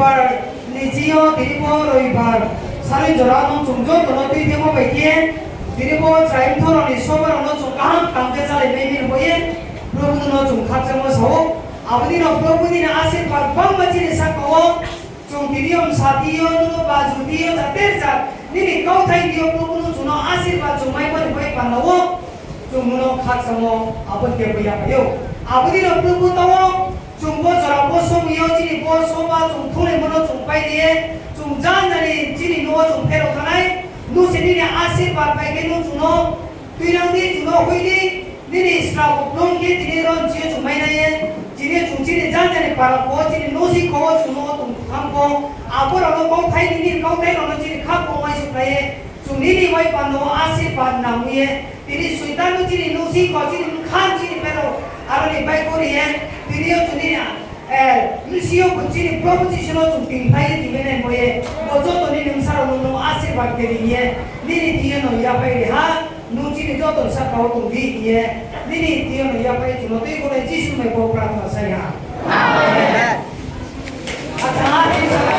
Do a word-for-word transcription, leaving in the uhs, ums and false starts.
Roibar ni ching yo tini bo Roibar sal ni jora no chung joto no tuithemo bai khe, tini bo chrai mtho rao ni soba rao no chung kaham tang khe chálai mai mi bo ye, Probhu no chung khakchangmo sa ou. Abo ni no Probhu nini asirbad bangma chini saka wo, chung tini yo msa di yo, nung no baju di yo, jater jat nini kauthai di yo, Probhu no chung no asirbad chung maimo ni bai panda wo, chung nung no khakchangmo abo khe bo yaphai ou. Abo ni no Probhu tao wo, chung bo jora bo somoi yo chini bo soba chung thunglaimo no chung pai ri ye, chung janja ni chini nouh wo chung pherao thanng nai, nung se nini asirbad bai khe nung chung no tuinang di, chung no hoih di, nini srabo blung khe tini ron chi yo chung mai nai ye, chini chung chini janja ni para pho, chini nouhsing kho wo chung no tong thanng pho, abo rao no kauthai nini kauthai rao no chini kha pho mai sukhlai ye, chung nini bai panda wo asirbad nang ye, tini Soitan no chini nouhsing kho, chini bkha, chini pherao, aro ni bai kori ye, tini yo chung nini, bsing yo bo chini Probhu Jisu no chung tingphlai ye tingmai nai bo ye, bo joto nini bsa rao no nung asirbad khe ri ye, nini thing yo no yaphai ri ha, nung chini joto ni saka wo tong di hing ye, nini thing yo no yaphai chung no tuikhouhnai Jisu ni mmung bai bo prarthana sai ha. Amen. Acha, ha, Jisu.